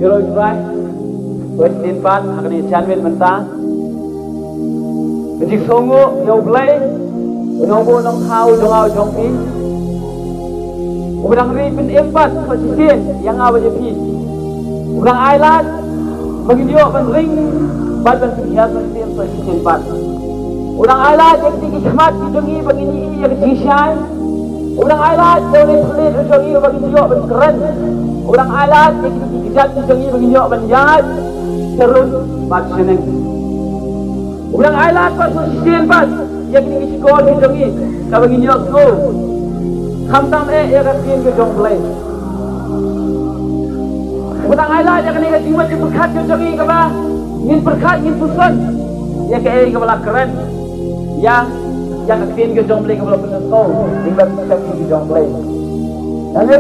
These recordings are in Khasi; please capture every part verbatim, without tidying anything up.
Ïa u Trai, to shisien pat ha kane ka janmiet mynta, ka jingsngewnguh ïa U Blei, u nongbuh nongthaw jong nga jong phi, uba dang ri pynim pat to shisien ïa nga bad ïa phi, uba dang ai lad ba ngin ïoh ban ring bad ban pynhiar mynsiem to shisien pat. U dang ai lad ïa kine ki khmat ki jong ngi ba ngin ïohi ïa ka jingshai. U dang ai lad ïa une u thylliej u jong ngi ba ngin ïoh ban kren. U dang ai lad ïa kine ki kjat ki jong ngi ba ngin ïoh ban ïaid sha rud bad sha neng. U dang ai lad pat shisien pat ïa kine ki shkor ki jong ngi kaba ngin ïohsngew khamtam eh ïa ka ktien ka jong U Blei. U dang ai lad ïa kane ka jingmut jingpyrkhat ka jong ngi kaba ngin pyrkhat ngin puson ïa kaei kaba la kren ïa, ïa ka ktien ka jong U Blei kaba la pynlong ïa ka ktien ka jong U Blei. Nangta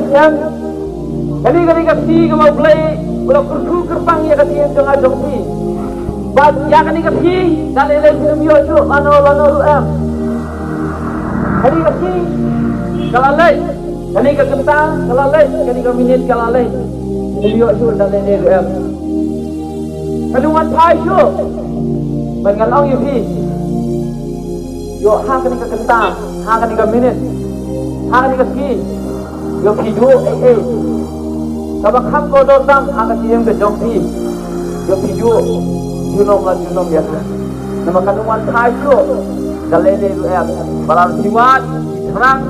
kane ka dei ka kti kaba U Blei u la kyrkhu kyrpang ïa ka ktien jong nga jong phi. Bad ïa kane ka kti da lei lei phin ym ïoh shuh lano lano ruh em. Kane ka kti ka la leit. Kane ka kynta ka la leit, kane ka minit ka la leit. Phin ym ïoh shuh da lei lei ruh em. Kan ym wan phai shuh. Bad ngan ong ïa phi, ïoh ha kane ka kynta, ha kane ka minit, ha kane ka sngi, ïoh phi duh ei ei kaba kham kordor tam ha ka jingim ka jong phi. Ïoh phi duh junom la junom ïa ka. Namar kan ym wan phai shuh da lei lei ruh em. Ba la phi wad, phi thrang,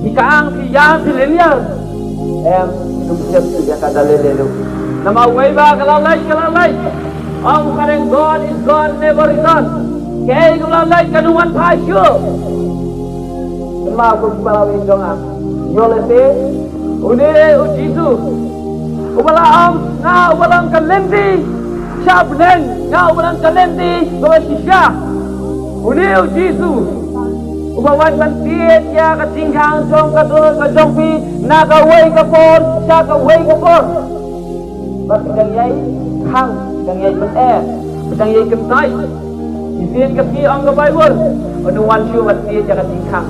phi kang, phi ïam, phi lynñiar, em, phin ym shym shuh ïa ka da lei lei ruh. Namar uwei ba ka la leit, ka la leit. Ong phareng, gone is gone, never return. Kaei kaba la leit kan ym wan phai shuh. Kynmaw ko ki para bangeit jong nga, ïoh lehse une U Jisu uba la ong, nga uba long ka lynti sha bneng, nga uba long ka lynti kaba shisha. Une U Jisu uba wan ban tied ïa ka jingkhang jong ka dohnud ka jong phi na kawei ka por sha kawei ka por. Bad phi dang ïai khang, phi dang ïai pyneh, phi dang ïai kyntait. Shisien ka sngi ong ka Baibl, un ym wan shuh ban tied ïa ka jingkhang.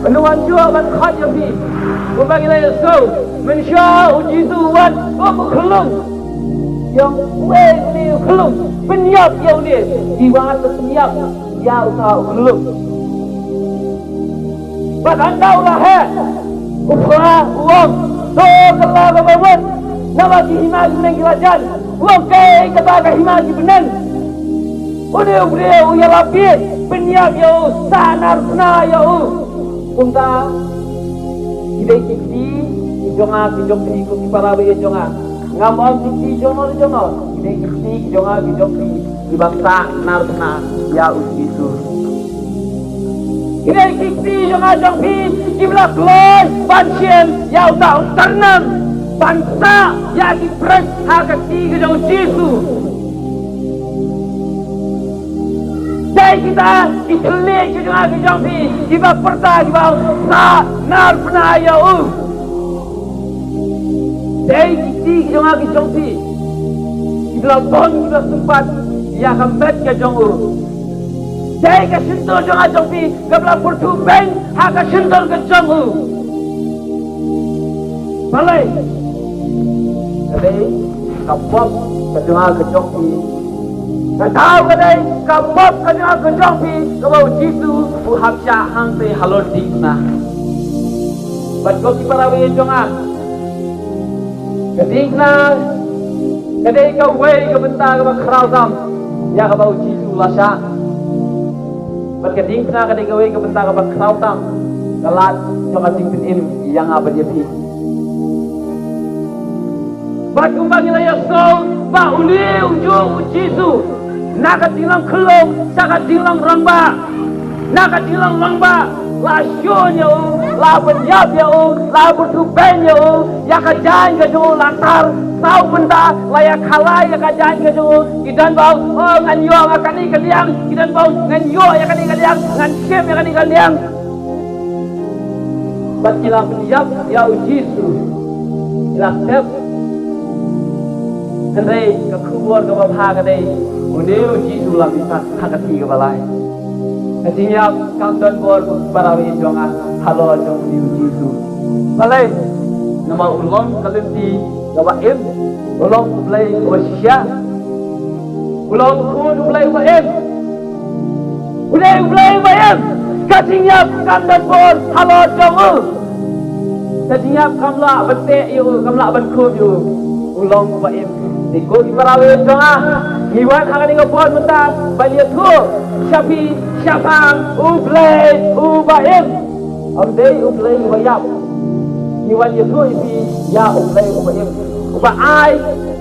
Un ym wan shuh ban khot ïa phi. Kumba ngi la ïohsngew, mynshuwa U Jisu u wan kum u khyllung. Ïa uwei une u khyllung, pynïap ïa une. Ki wan ban pynïap ïa uta u khyllung. Bad hynda u la heh, u Phra u ong, to kylla kaba mut, namar ki hima ki bneng ki la jan. U ong, kaei kata ka hima ki bneng? Une u briew u ïalap bieit, pynïap ïa u, sah narphna ïa u. Kumta ki dei ki kti ki jong nga ki jong phi ko ki para bangeit jong nga. Ngam ong ki kti jong no jong no, ki dei ki kti ki jong nga ki jong phi. Kiba sah narphna ïa U Jisu. Ki dei ki kti jong nga jong phi kiba la kloi ban shim ïa uta u tyrnem ban sah ïa ki pyrshah ha ka kti ka jong U Jisu. Dei kita ki thylliej ki jong nga ki jong phi kiba pyrta kiba sah narphna ïa u. Dei ki kti ki jong nga ki jong phi kiba la don kiba sympat ïa ka met ka jong u. Dei ka shyntur jong nga jong phi kaba la pyrthuh beiñ ha ka shyntur ka jong u. Balei? Ka dei ka pop ka jong nga ka jong phi. Ka daw ka dei ka pop ka jong nga ka jong phi kaba U Jisu u hap shah hangtei halor diengphna. Bad ko ki para bangeit jong nga, ka diengphna ka dei kawei ka bynta kaba khraw tam ïa kaba U Jisu u la shah. Bad ka diengphna ka dei kawei ka bynta kaba khraw tam ka lad jong ka jingpynim ïa nga bad ïa phi. Bad kumba ngi la ïohsngew ba une u juh U Jisu na ka jinglong khyllung sha ka jinglong rangbah. Na ka jinglong rangbah la shun ïa u, la pynïap ïa u, la pyrthuh beiñ ïa u, ïa ka jaiñ ka jong u la tar saw bynta, la ïa khalai ïa ka jaiñ ka jong u. Ki don ba ong, oh, ngan ïoh ïa kane ka liang, ki don ba ong, ngan ïoh ïa kane ka liang, ngan shim ïa kane ka liang. Bad ki la pynïap ïa U Jisu, ki la tep. Hynrei ka khubor kaba bha ka dei une U Jisu u la mihpat ha ka kti kaba lai. Ka jingïap kam don bor ko para bangeit jong nga halor jong une U Jisu. Balei? Namar u long ka lynti kaba im, u long U Blei uba shisha, u long u Khun U Blei uba im. U dei U Blei uba im. Ka jingïap kam don bor halor jong u. Ka jingïap kam lah ban teh ïa u, kam lah ban khuid ïa u. U long uba im. Te ko ki para bangeit jong nga, ngi wan ha kane ka por mynta ban ïathuh sha phi shaphang U Blei uba im. Ym dei U Blei uba ïap. Ngi wan ïathuh ïa phi ïa U Blei uba im, uba ai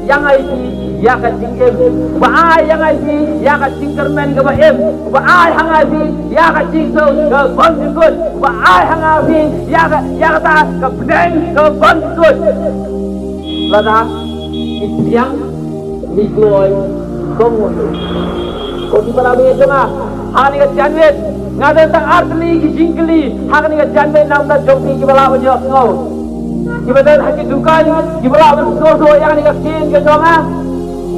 ïa ngi phi ïa ka jingim, uba ai ïa ngi phi ïa ka jingkyrmen kaba im, uba ai ha ngi phi ïa ka jingsuk ka bymjukut, uba ai ha ngi phi ïa ka, ïa kata ka bneng ka bymjukut. Lada ngi pdiang, ngi kloi, ko ngi. Ko ki para bangeit jong nga, ha kane ka janmiet nga don tang ar tylli ki jingkylli ha kane ka janmiet na ka bynta jong phi kiba lah ban ïohsngew, kiba don ha ki dukan, kiba lah ban sngewthuh ïa kane ka ktien ka jong nga,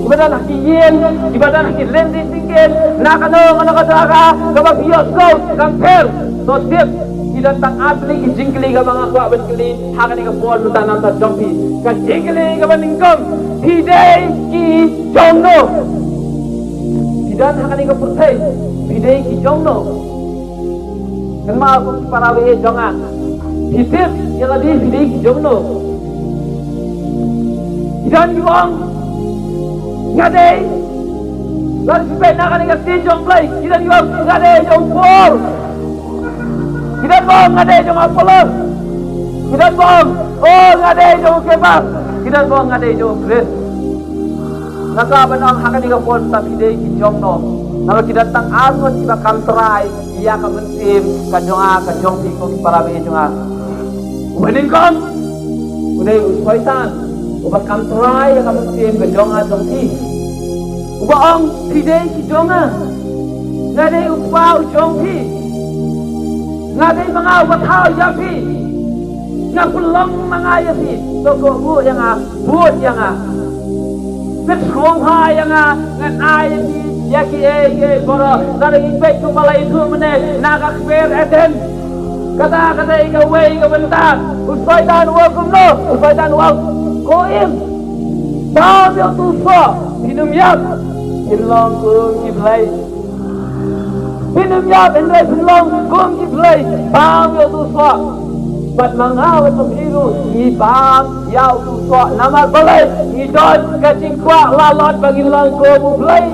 kiba don ha ki ïing, kiba don ha ki lynti syngkien, na kano kano ka jaka kaba phi ïohsngew kam pher, to tip, ki don tang ar tylli ki jingkylli kaba nga kwah ban kylli ha kane ka por mynta na ka bynta jong phi. Ka jingkylli kaba nyngkong, phi dei ki jongno? Phi don ha kane ka pyrthei, phi dei ki jongno? Kynmaw ko ki para bangeit jong nga, phi tip ïa lade phi dei ki jongno? Ki don kiba ong, nga dei, lada phi peit na kane ka ktien jong U Blei, ki don kiba ong, nga dei jong u Paul. Ki don ba ong, nga dei jong u Apollos. Ki don ba ong, oh, nga dei jong u Kephas. Ki don ba ong, nga dei jong u Khrist. Nga kwah ban ong ha kane ka por mynta phi dei ki jongno. Namar ki don tang ar ngut kiba kam trai ïa ka mynsiem ka jong nga, ka jong phi ko ki para bangeit jong nga. Uba nyngkong, u dei u Soitan, uba kam trai ïa ka mynsiem ka jong nga jong phi. Uba ong, phi dei ki jong nga. Nga dei u kpa u jong phi. Nga dei ma nga uba thaw ïa phi. Nga pynlong ma nga ïa phi. To kohnguh ïa nga, bud ïa nga. Pynshong ha ïa nga, ngan ai ïa phi ïa kiei kiei baroh. Lada ngi peit kumba la ïathuh mynne na ka kper Eden. Kata ka dei kawei ka bynta. U Soitan u ong kumno? U Soitan u ong, ko Im, bam ïa utu u soh, phin ym ïap, phin long kum ki blei. Phin ym ïap hynrei phin long kum ki blei. Bam ïa utu u soh. Bad ma nga bad ma phi ruh ngi bam ïa utu u soh. Namar balei? Ngi don ka jingkwah lalot ba ngin long kum u Blei.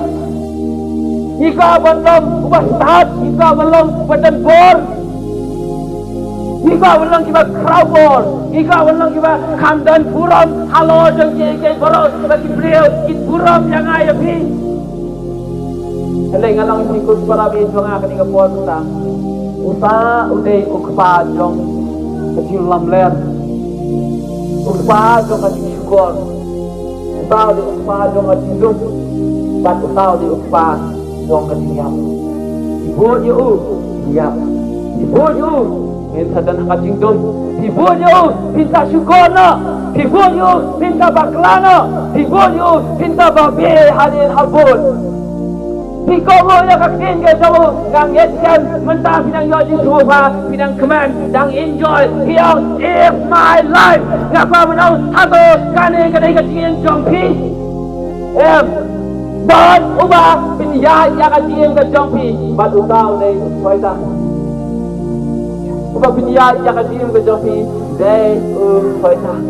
Ngi kwah ban long uba stad, ngi kwah ban long uba don bor. Ngi kwah ban long kiba khraw bor, ngi kwah ban long kiba kham don burom halor jong kiei kiei baroh, ba ki briew kin burom ïa nga ïa phi. Hynrei nga la ong ïa phi ko para bangeit jong nga kane ka por mynta, uta u dei u kpa jong ka jinglamler, u kpa jong ka jingshukor. Uta u dei u kpa jong ka jingdum, bad uta u dei u kpa jong ka jingïap. Phi bud ïa u, phin ïap. Phi bud ïa u, phin sa don ha ka jingdum. Phi bud ïa u, phin sa shukor noh. Phi bud ïa u, phin sa bakla noh. Phi bud ïa u, phin sa babe hadien habud. Phi kohnguh ïa ka ktien ka jong u, nga ngeit skhem mynta phi dang ïoh jingthoh ba phi dang kmen, dang enjoy, phi ong, it's my life. Nga kwah ban ong, hato kane ka dei ka jingim jong phi? Em. Don uba pynïaid ïa ka jingim ka jong phi, bad uta u dei u Soitan. Uba pynïaid ïa ka jingim ka jong phi dei u Soitan.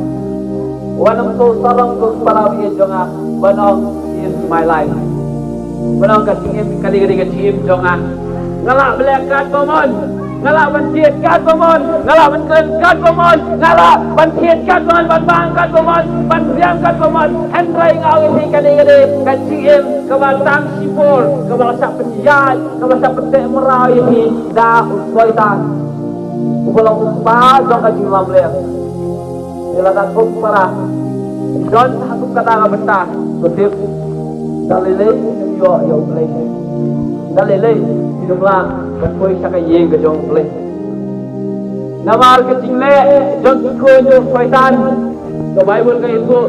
Wan ym sngewsarong ko para bangeit jong nga, ban ong is my life. Ban ong ka jingim kane ka dei ka jingim jong nga. Nga lah ban leh katba mon, nga lah ban thied katba mon, nga lah ban kren katba mon, nga lah ban thied katba mon, ban bang katba mon, ban riam katba mon. Hynrei nga ong ïa phi kane ka dei ka jingim kaba tang shipor, kaba la shah pynïaid, kaba la shah pynteh mraw ïa phi da u Soitan, uba long u kpa jong ka jinglamler. Te lada ko para phi don ha kum kata ka bynta, to tip, da lei lei phin ym ïoh ïa U Blei. Da lei lei phin ym lah ban poi sha ka ïing ka jong U Blei. Namar ka jingleh jong ki khun jong u Soitan, ka Baibl ka ïathuh,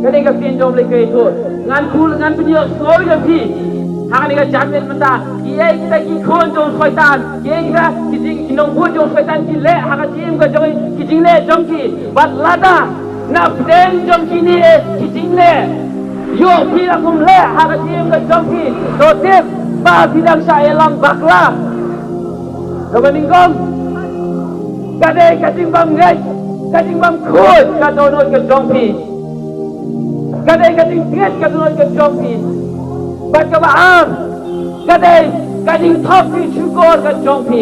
kane ka ktien jong U Blei ka ïathuh, ngan pul, ngan pynïohsngew ïa phi. Ha kane ka janmiet mynta, kiei kita ki khun jong u Soitan, kiei kita ki jing, ki nongbud jong u Soitan ki leh ha ka jingim ka jong ki, ki jingleh jong ki. Bad lada na pdeng jong kine ki jingleh, ïoh phi la kum leh ha ka jingim ka jong phi, to tip ba phi dang shah ïalam bakla. Kaba nyngkong, ka dei ka jingbymngeit, ka jingbymkhuid ka dohnud ka jong phi. Ka dei ka jingtieng ka dohnud ka jong phi. Bad kaba ar, ka dei ka jingthok jingshukor ka jong phi.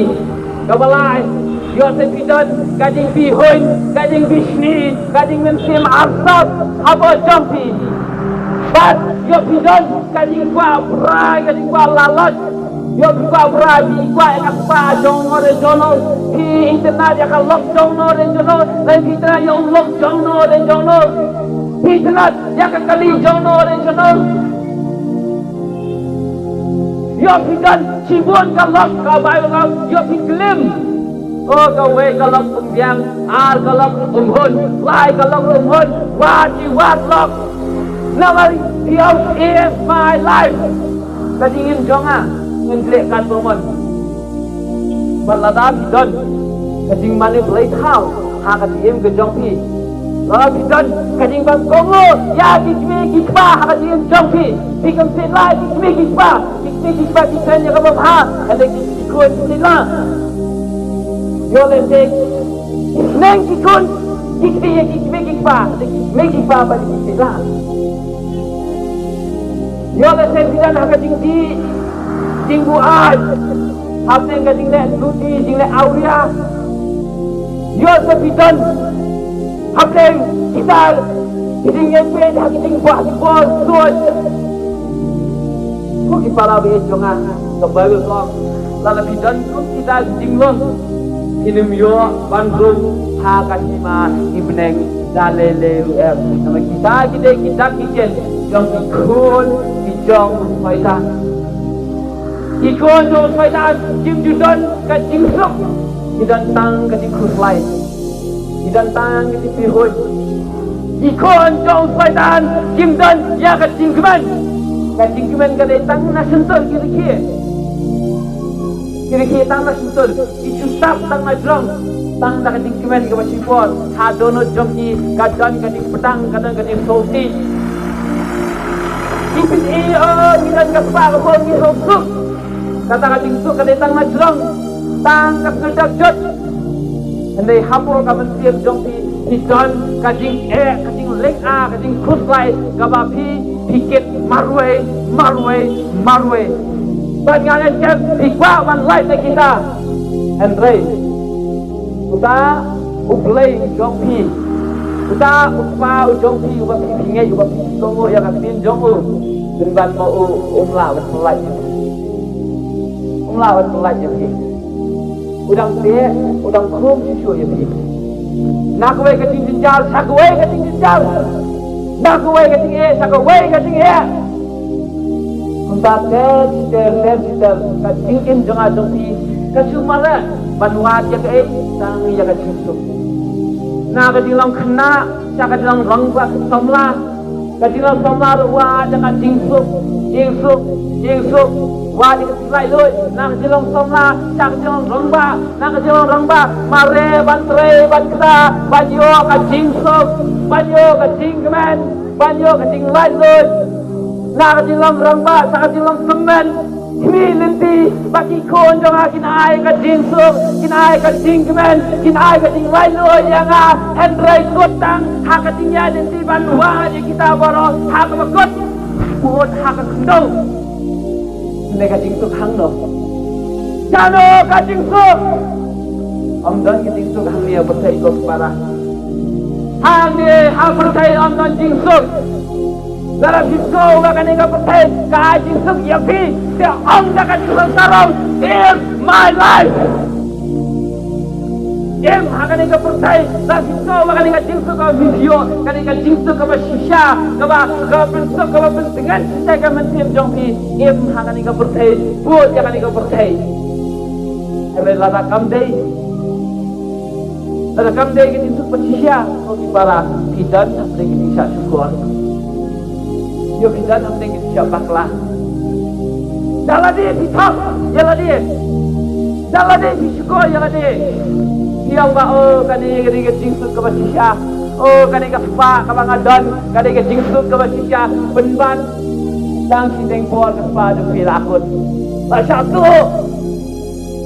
Kaba lai, ïoh se phi don ka jingbihuiñ, ka jingbishni, ka jingmynsiem arsap hapoh jong phi. Bad ïoh phi don ka jingkwah brai, ka jingkwah lalot. Ïoh phi kwah brai, phi kwah ïa ka spah jong no re jong no. Phi itynnad ïa ka lok jong no re jong no. Lane phi itynnad ïa u lok jong no re jong no. Phi itynnad ïa ka kali jong no re jong no. Ïoh phi don shibun ka lok, ka Baibl ka ong, ïoh phi klim. O, kawei ka lok um biang, ar ka lok um hun, lai ka lok um hun, wat ki wat lok. Namar phi ong, "Is my life." Ka jingim jong nga, ngan leh katba mon. Bad lada phi don ka jingmane blei thaw ha ka jingim ka jong phi. Lada phi don ka jingbymkohnguh ïa ki kmie ki kpa ha ka jingim jong phi. Phi kynthei la ki kmie ki kpa, ki kmie ki kpa ki kren ïa kaba bha, hynrei ki khun ki la. Ïoh lehse ki sneng ki khun ki kynthei ïa ki kmie ki kpa, hynrei ki kmie ki kpa ba ki kynthei la. Ïoh lehse phi don ha ka jingdih jingbuaid hapdeng ka jingleh duty, jingleh awria. Ïoh lehse phi don hapdeng kita ki jingïeit peit ha ki jingbah ki bor suid. Ko ki para baieit jong nga, ka Baibl ka ong, lada phi don kum kita ki jinglong, phin ym ïoh ban rung ha ka hima ki bneng da lei lei ruh em. Namar kita ki dei ki dak ki jen jong ki khun ki jong u Soitan. Ki khun jong u Soitan kim ju don ka jingsuk, ki don tang ka jingkhuslai. Ki don tang ka jingbihuiñ. Ki khun jong u Soitan kim don ïa ka jingkmen. Ka jingkmen ka dei tang na shyntur ki rkhie. Ki rkhie tang na shyntur. Ki ju sap tang na jrong. Tang da ka jingkmen kaba shipor. Ha dohnud jong ki ka don ka jingpyrshang, ka don ka jingsngewsih. Ki pyni, o, ngi don ka spah ka bor, ngi sngewsuk. Kata ka jingsuk ka dei tang na jrong. Tang ka sngewjot jot. Hynrei hapoh ka mynsiem jong phi, phi don ka jingeh, ka jinglynga, ka jingkhuslai kaba phi, phi kit marwei marwei marwei. Bad nga ngeit skhem phi kwah ban lait na kita. Hynrei uta U Blei u jong phi, uta U Kpa u jong phi, uba phi, phi ngeit, uba phi kohnguh ïa ka ktien jong u, pynban ma u, um lah ban pyllait ïa phi. Um lah ban pyllait ïa phi. U dang teh, u dang khum shuh shuh ïa phi. Na kawei ka jingjynjar sha kawei ka jingjynjar, na kawei ka jingeh sha kawei ka jingeh. Kumta ter ter ter ter, ka jingim jong nga jong phi ka shu mareh ban wad ïa kaei? Tang ïa ka jingsuk. Na ka jinglong khynnah sha ka jinglong rangbah samla. Ka jinglong samla ruh wad ïa ka jingsuk, jingsuk, jingsuk. Wad ïa ka jinglaitluid. Na ka jinglong samla sha ka jinglong rangbah, na ka jinglong rangbah, mareh ban trei ban kta ban ïoh ka jingsuk, ban ïoh ka jingkmen, ban ïoh ka jinglaitluid. Na ka jinglong rangbah sha ka jinglong tymmen. Khmih lynti ba ki khun jong nga kin ai ka jingsuk, kin ai ka jingkmen, kin ai ka jinglaitluid ïa nga. Hynrei kut tang ha ka jingïaid lynti ban wad ïa kita baroh ha kaba kut, kut ha ka khyndew. Hangne ka jingsuk hangno? Shano ka jingsuk? Ym don ka jingsuk hangne ha pyrthei ko para. Hangne ha pyrthei ym don jingsuk. Lada phi sngew ba kane ka pyrthei ka ai jingsuk ïa phi, te ong da ka jingsuk sarong, "Is my life." Im ha kane ka pyrthei, lada phi sngew ba kane ka jingsuk kaba phi ïoh, kane ka jingsuk kaba shisha, kaba, kaba pynsuk, kaba pyntngen shisha ka mynsiem jong phi. Im ha kane ka pyrthei, bud ïa kane ka pyrthei. Hynrei lada kam dei, lada kam dei ka jingsuk ba shisha, ko ki para, phi don hapdeng ka jingshah shukor. Ïoh phi don hapdeng ka jingshah bakla. Da lade phi thok ïa lade, da lade phi shukor ïa lade. Phi ong ba, oh, kane ka dei ka jingsuk kaba shisha. Oh, kane ka spah kaba nga don ka dei ka jingsuk kaba shisha. Pynban tang shiteng por ka spah jong phi la kut. La shah tuh,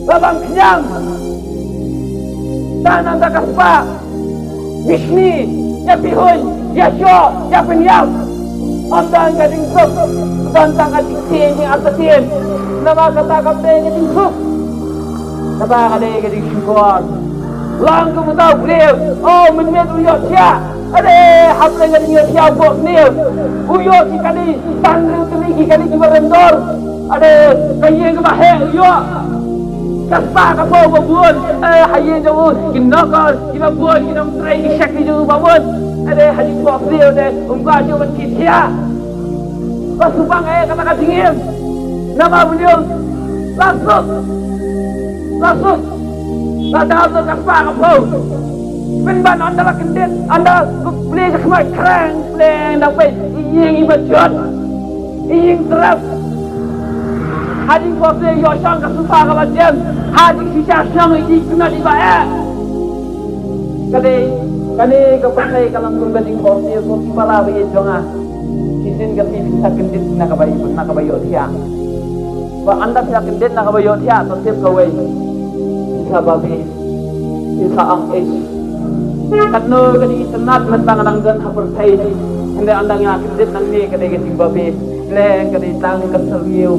la bang khñiang. Tang namar ka spah. Bishni, ïa pynhun, ïa shoh, ïa pynïap. Ym don ka jingsuk, don tang ka jingtieng jingïarap. Namar kata kam dei ka jingsuk. Kata ka dei ka jingshukor. Long kum uta u briew, oh, mynmiet u ïohthiah. Ade, hapdeng ka jingïohthiah u bok sniew. U ïoh ki kali, tang ki kali, ki kali kiba rem dor. Ade, ka ïing kaba heh u ïoh. Ka spah ka phew ba bun, eh, ha ïing jong u, ki nongkor kiba bun, ki nongtrei, ki shakri jong u ba bun. Ade, ha jingphohsniew de, um kwah shuh ban kit thiah. Ba shu bang eh kata ka jingim. Namar ba u la suk, la suk, la dap da ka spah ka phew. Pynban ynda la kyndit, ynda u plie ka khmat khrang, pleng da peit, i ïing iba jot. I ïing trep. Ha jingphohsniew ïoh shong ka sofa kaba jem. Ha jingshisha shong i jingkynnoh iba eh. Ka dei, kane ka pyrthei ka long kum ka jingphohsniew, ko ki para baieit jong nga. Shisien ka phi, phi sa kyndit na kaba, na kaba ïohthiah. Ba ynda phi sa kyndit na kaba ïohthiah, to tip kawei. Phi sa babe. Phi sa ong, ish, katno ka jingitynnad mynta nga dang don ha pyrthei. Hynrei ynda nga kyndit nangne ka dei ka jingbabe. Leh ka dei tang ka syrngiew.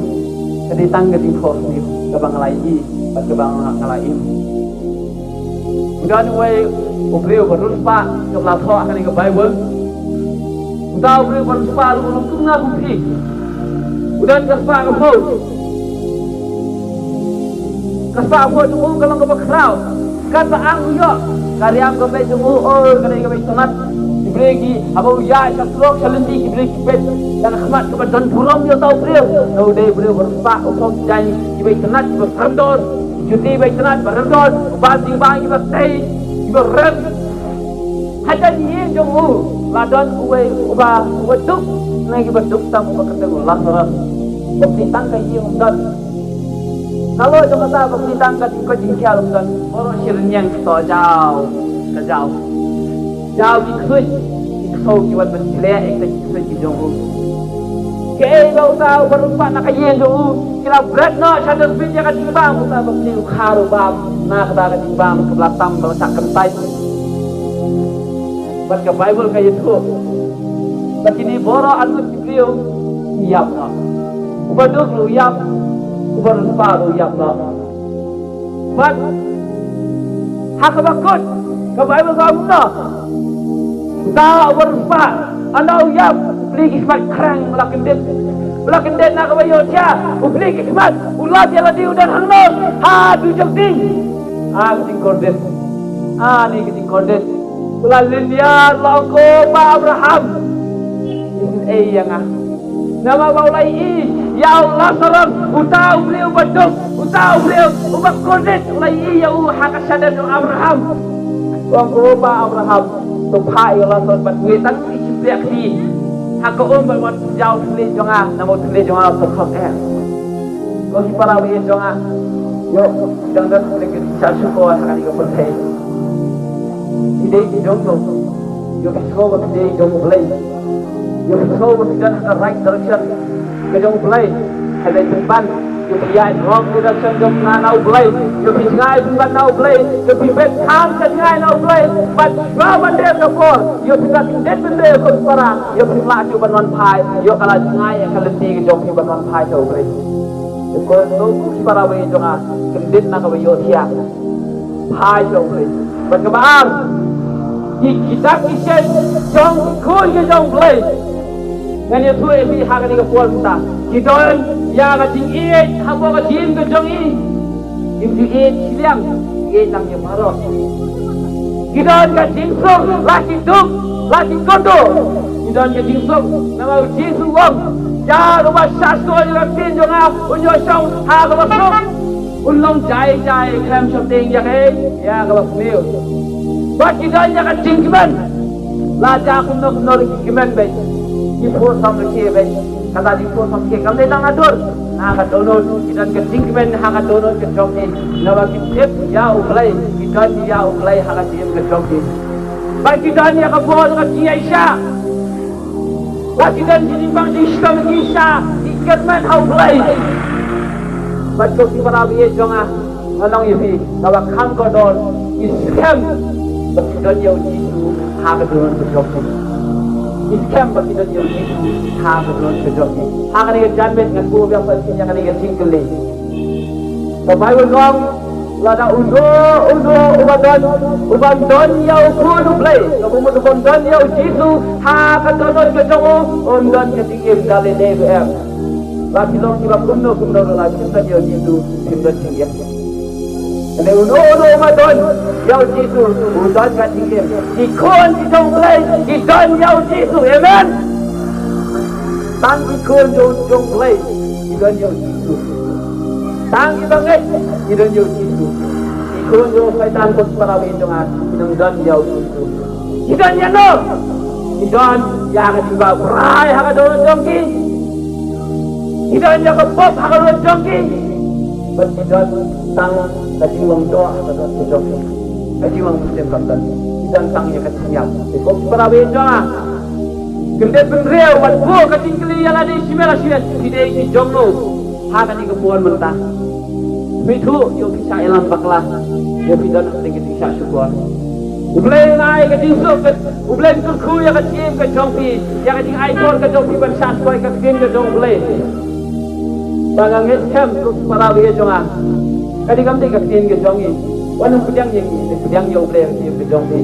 Ka dei tang ka jingphohsniew kaba nga la ïohi bad kaba nga la im. U don uwei u briew ba riewspah kaba la thoh ha kane ka Baibl. Uta u briew ba riewspah ruh u long kum nga kum phi. U don ka spah ka phew. Ka spah ka phew jong u ka long kaba khraw. Katba ang u ïoh, ka riam ka beit jong u, oh, ka dei kaba itynnad. Ki briew ki, haba u ïaid sha surok sha lynti, ki briew ki peit da ka khmat kaba don burom ïa uta u briew. Namar u dei u briew ba riewspah, u phong ki jaiñ kiba itynnad kiba rem dor, ki juti ba itynnad ba rem dor, u bam jingbam kiba tei kiba rem. Hajan ïing jong u la don uwei uba, uba duk, na kiba duk tam uba kyrteng u Lasaros. Ba plie tang ka ïing um don. Nalor jong kata ba plie tang ka jingkoit jingkhiah um don. Baroh shi rynïeng to jaw, ka jaw. Jaw ki ksuid, ki ksew ki wan ban jleh ïa kita ki ksuid ki jong u. Kaei ba uta uba riewspah na ka ïing jong u, ki la bret noh sha dustbin ïa ka jingbam, uta ba plie u khar u bam na kata ka jingbam kaba la tam ba la shah kyntait. Bad ka Baibl ka ïathuh ba kine baroh arngut ki briew ki ïap noh. Uba duk ruh u ïap, uba riewspah ruh u ïap noh. Bad ha kaba kut ka Baibl ka ong kumno? Uta uba riewspah, ynda u ïap, u plie ki khmat khrang, u la kyndit. U la kyndit na kaba ïohthiah, u plie ki khmat, u lap ïa lade u don hangno? Ha dujok ding. Ah, ka jingkordit. Ah, ne ka jingkordit. U la lynñiar, u la ong, ko Pa Abraham, isynei ïa nga. Namar ba u la ïohi ïa u Lasaros, uta u briew uba duk, uta u briew uba kordit, u la ïohi ïa u ha ka shadem jong u Abraham. U ong, ko Pa Abraham, to phah ïa u Lasaros ban wei tang shi pliah kti ha ka um ban wan jaw thylliej jong nga, namar u thylliej jong nga u khot eh. Ko ki para baieit jong nga, ïoh, dang don ha kane ka jingshah shukor ha kane ka pyrthei. Phi dei ki jong no? Ïoh phi sngew ba phi dei ki jong U Blei. Ïoh phi sngew ba phi don ha ka right direction ka jong U Blei. Hynrei pynban ïoh phi ïaid wrong direction jong na, na U Blei. Ïoh phi jngai pynban na U Blei. Ïoh phi bet kham ka jngai na U Blei. Bad shuwa ban dep na por, ïoh phi la kyndit mynder ko ki para. Ïoh phi la shu ban wan phai. Ïoh ka la jngai ïa ka lynti ka jong phi ban wan phai sha U Blei. Ko, ko ki para baieit jong nga, kyndit na kaba ïohthiah. Phai sha U Blei. Bad kaba ar, ki, ki dak ki shet jong ki khun ki jong U Blei. Ngan ïathuh ïa phi ha kane ka por mynta. Ki don ïa ka jingïeit hapoh ka jingim ka jong i. Kim ju ïeit shiliang, ïeit lang ïa baroh. Ki don ka jingsuk, la ki duk, la ki kynduh. Ki don ka jingsuk, namar U Jisu u ong, ïa uba shah sngewthuh ïa ka ktien jong nga, un ïoh shong ha kaba suk. Un long jai jai khlem shongdeng ïa kaei, ïa kaba sniew. Bad ki don ïa ka jingkmen. Lada kumno kumno ruh ki kmen beit, ki pur samrkhie beit. Kata jingpur samrkhie kam dei tang nadur, Ha ka dohnud, ki don ka jingkmen ha ka dohnud ka jong ki. Naba ki tip ïa U Blei, ki don ïa U Blei ha ka jingim ka jong ki. Ba ki don ïa ka bor ka jingïaishah. Ba ki don ki jingbang jingshitom ki sha, ki kyrmen ha U Blei. Bad ko ki para bangeit jong nga, nga ong ïa phi, naba kham kordor, ki skhem ba ki don ïa U Jisu ha ka dohnud ka jong ki. Ki skhem ba ki don ïa U Jisu ha ka dohnud ka jong ki. Ha kane ka janmiet ngan buh biang pat ïa kane ka jingkylli. Ka Baibl ka ong, lada uno uno uba don, uban don ïa U Khun U Blei, ka mut uban don ïa U Jisu ha ka dohnud ka jong u, un don ka jingim da lei lei ruh em. La phi long kiba kumno kumno ruh, la phim don ïa U Jisu, phim don jingim. Hynrei uno uno uba don ïa U Jisu u don ka jingim. Ki khun ki jong U Blei ki don ïa U Jisu. Amen. Tang ki khun jong, jong U Blei ki don ïa U Jisu. Tang ki bangeit ki don ïa U Jisu. Ki khun jong u Soitan, ko ki para bangeit jong nga, kim don ïa U Jisu. Ki don ïano? Ki don ïa ka jingbha brai ha ka dohnud jong ki. Ki don ïa ka pop ha ka dohnud jong ki. Bad ki don tang ka jinglong doh ha ka dohnud jong ki. Ka jinglong mynsiem kam don. Ki don tang ïa ka jingïap. Te ko ki para bangeit jong nga, kyndit bynriew bad buh ka jingkylli ïa lade shimet la shimet, phi dei ki jong no ha kane ka por mynta? Phi thuh ïa phi shah ïalam bakla, ïa phi don ha ka jingshah shukor? U Blei un ai ka jingsuk, U Blei un kyrkhu ïa ka jingim ka jong phi, ïa ka jingaibor ka jong phi ban shah shukor ïa ka ktien ka jong U Blei. Ba nga ngeit skhem, ko ki para bangeit jong nga, ka dei kam dei ka ktien ka jong ngi. Wat nym pdiang ïa ngi, pdiang ïa U Blei ha ka jingim ka jong phi.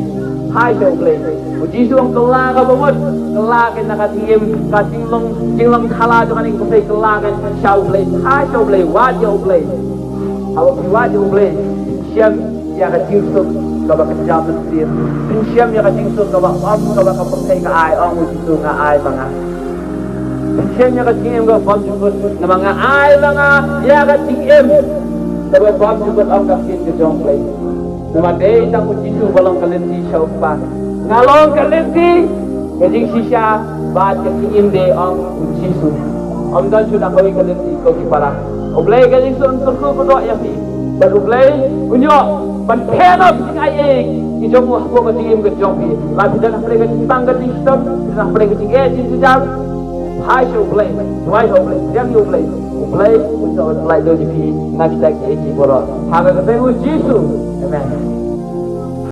Phai sha U Blei. U Jisu u ong kylla ka bamut, kylla ka na ka jingim, ka jinglong, jinglong thala jong kane ka pyrthei, kylla ka sha U Blei. Phai sha U Blei, wad ïa U Blei. Haba phi wad ïa U Blei, shem ïa ka jingsuk kaba kynja mynsiem. Phin shem ïa ka jingsuk kaba ym kaba ka pyrthei ka ai, ong U Jisu, nga ai ma nga. Phin shem ïa ka jingim kaba bymjukut, namar nga ai ma nga ïa ka jingim kaba bymjukut, ong ka ktien ka jong U Blei. Namar dei tang U Jisu ba long ka lynti sha U Kpa. Nga long ka lynti, ka jingshisha bad ka jingim dei, ong U Jisu. Ym don shuh na kawei ka lynti, ko ki para. U Blei ka jingsuk un kyrkhu kyrdoh ïa phi. Bad U Blei un ïoh ban pynlong ki jingai ei ei ki jong u hapoh ka jingim ka jong phi. La phi don hapdeng ka jingpang ka jingshitom, phi don hapdeng ka jingeh jingjar, phai sha U Blei, duwai sha U Blei, pdiang ïa U Blei. U Blei un ïoh ban pyllait lut ïa phi na kita kiei kiei baroh. Ha ka kyrteng U Jisu. Amen.